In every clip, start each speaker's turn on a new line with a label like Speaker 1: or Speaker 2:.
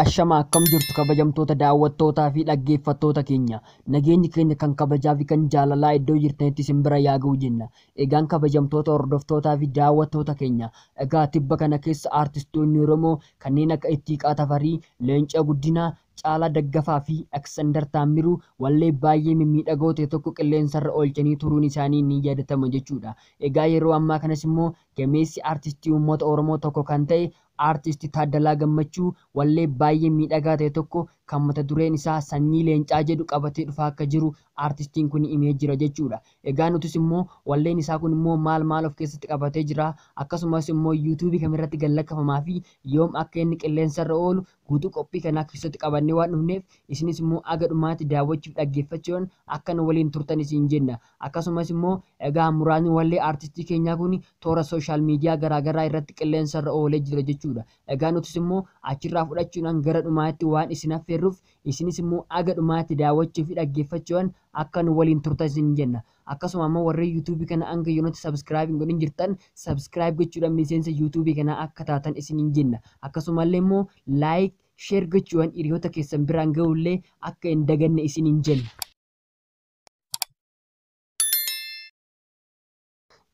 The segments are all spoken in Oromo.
Speaker 1: Ashama akkam jirtu kabajamtoota daawwattootaa fi dhaggeeffattoota keenya. Nageenyi keenya kan kabajaa fi kan jaalalaa iddoo jirtanitti isin bira yaa ga'u jenna. Egaan kabajamtoota hordoftootaa fi daawwattoota keenya. Egaa tibba kana keessa aartistoonni Oromoo kanneen akka Ittiiqaa Tafarii, Leencaa Guddinaa, Caalaa Daggafaa fi Aksandar Taammiruu wallee baay'ee mimmiidhagoo ta'e tokko qilleensarra oolchanii turuun isaanii ni yaadatama jechuudha. Egaa yeroo ammaa kanas immoo gameessi aartistii uummata Oromoo tokko kan ta'e aartisti Taaddalaa Gammachuu wallee baay'ee miidhagaa ta'e tokko kan mata dureen isaa Sanyii Leencaa jedhu qabatee dhufaa akka jiru aartistiin kun himee jira jechuudha. Egaa nutis immoo walleen isaa kun immoo maal maal of keessatti qabatee jira, akkasumas immoo yuutuubii kamirratti gallakkafamaa fi yoom akka inni qilleensarra oolu guutuu qophii kanaa keessatti qabannee waan dhufneef isinis immoo aga dhumaatti daawwachuuf dhaggeeffachuun akka nu waliin turtan isin jenna. Akkasumas immoo egaa muraasni wallee aartistii keenyaa kun toora sooshaal miidiyaa garaagaraa irratti qilleensarra oolee jira jechuudha. Egaa nutis immoo achirraa fudhachuudhaan gara dhumaatti waan isin affeerruuf isinis immoo aga dhumaatti daawwachuu fi dhaggeeffachuudhaan akka nu waliin turtan isin jenna. Akkasuma immoo warreen yuutuubii kana hanga yoonatti sabskiraayib hin godhin jirtan sabskiraayib gochuudhaan miseensa yuutuubii kanaa akka taatan isin jenna. Akkasumallee immoo laayik sheer gochuudhaan hiriyoota keessan biraan ga'ullee akka hin daganne isin jenna.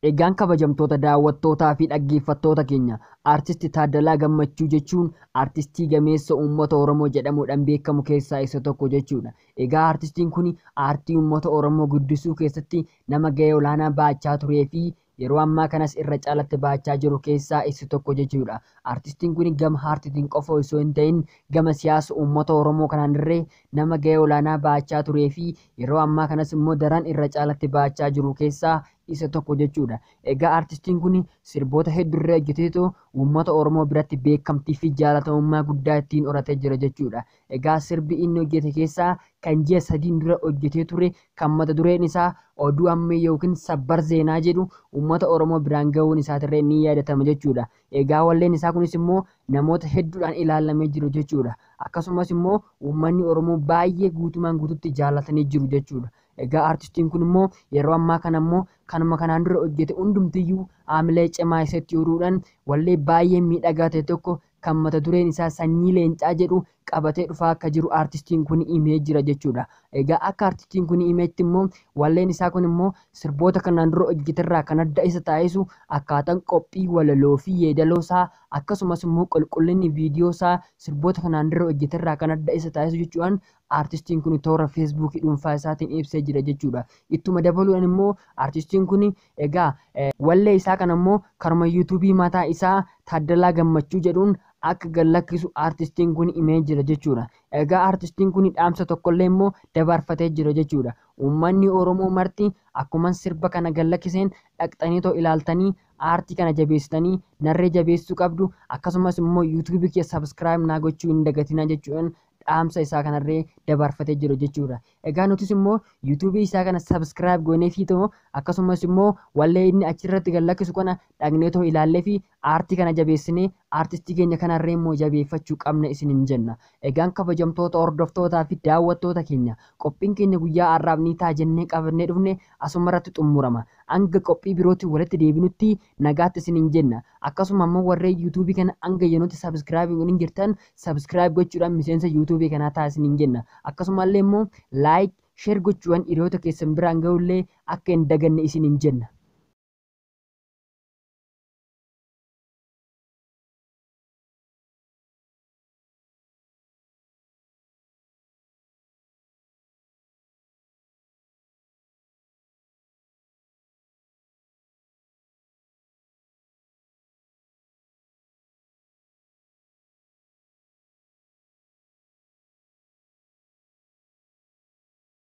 Speaker 1: Egaan kabajamtoota daawwattootaa fi dhaggeeffattoota keenya, aartisti Taaddalaa Gammachuu jechuun aartistii gameessa uummata Oromoo jedhamuudhaan beekamu keessaa isa tokko jechuudha. Egaa aartistiin kun aartii uummata Oromoo guddisuu keessatti nama gahee olaanaa baachaa turee fi yeroo ammaa kanas irra caalatti baachaa jiru keessaa isa tokko jechuudha. Aartistiin kun gama aartiitiin qofa osoo hin ta'in gama siyaasa uummata Oromoo kanaan illee nama gahee olaanaa baachaa turee fi yeroo ammaa kanas immoo daran irra caalatti baachaa jiru keessaa isa tokko jechuudha. Egaa aartistiin kun sirboota hedduu irra hojjeteetu uummata Oromoo biratti beekamtii fi jaalatamummaa guddaa ittiin horatee jira jechuudha. Egaa sirbi inni hojjete keessaa kan ji'a sadiin dura hojjetee ture kan mata dureen isaa oduu ammee yookiin sabbar zeenaa jedhu uummata Oromoo biraan gahuun isaatirree ni yaadatama jechuudha. Egaa walleen isaa kunis immoo namoota hedduudhaan ilaalamee jiru jechuudha. Akkasumas immoo uummanni Oromoo baay'ee guutumaan guututti jaalatanii jiru jechuudha. Egaa aartistiin kun immoo yeroo ammaa kana immoo kanuma kanaan dura hojjete hundumtiyyuu haamilee cimaa isatti horuudhaan wallee baay'ee miidhagaa ta'e tokko kan mata dureen isaa Sanyii Leencaa jedhu qabatee dhufaa akka jiru aartistiin kun himee jira jechuudha. Egaa akka aartistiin kun himetti immoo walleen isaa kun immoo sirboota kanaan dura hojjeterraa kan adda isa taasisu akkaataan qophii walaloo fi yeedaloo isaa akkasumas immoo qulqullinni viidiyoo isaa sirboota kanaan dura hojjeterraa kan adda isa taasisu jechuudhaan aartistiin kun toora feesbuukii dhuunfaa isaatiin ibsee jira jechuudha. Ittuma dabaluudhaan immoo aartistiin kun egaa wallee isaa kana immoo karuma yuutuubii mataa isaa Taaddalaa Gammachuu jedhuun akka gallakkisu aartistiin kun himee jira jechuudha. Egaa aartistiin kun dhaamsa tokkollee immoo dabarfatee jira jechuudha. Uummanni Oromoo marti akkuma sirba kana gallakkiseen dhaqxanii too ilaaltanii aartii kana jabeessitanii narree jabeessuu qabdu, akkasumas immoo yuutuubii kee sabskiraayib naa gochuu hin dagatinaa jechuudhaan dhaamsa isaa kanarree dabarfatee jiru jechuudha. Egaa nutis immoo yuutuubii isaa kana sabskiraayib goonee fi too akkasumas immoo wallee inni achirratti gallakkisu kana dhaqnee too ilaallee fi aartii kana jabeessinee aartistii keenya kanarree immoo jabeeffachuu qabna isin hin jenna. Egaan kabajamtoota hordoftootaa fi daawwattoota keenya, qophiin keenya guyyaa har'aaf ni ta'a jennee qabannee dhufne asumarratti xumurama. Hanga qophii birootti walitti deebinutti nagaatti isin hin jenna. Akkasuma immoo warreen yuutuubii kana hanga yerootti sabskiraayib hin jirtan sabskiraayib gochuudhaan miseensa yuutuubii kanaa ta'a isin hin jenna. Akkasumallee immoo laayik sheer gochuudhaan hiriyoota keessan biraan ga'ullee akka hin daganne isin hin jenna.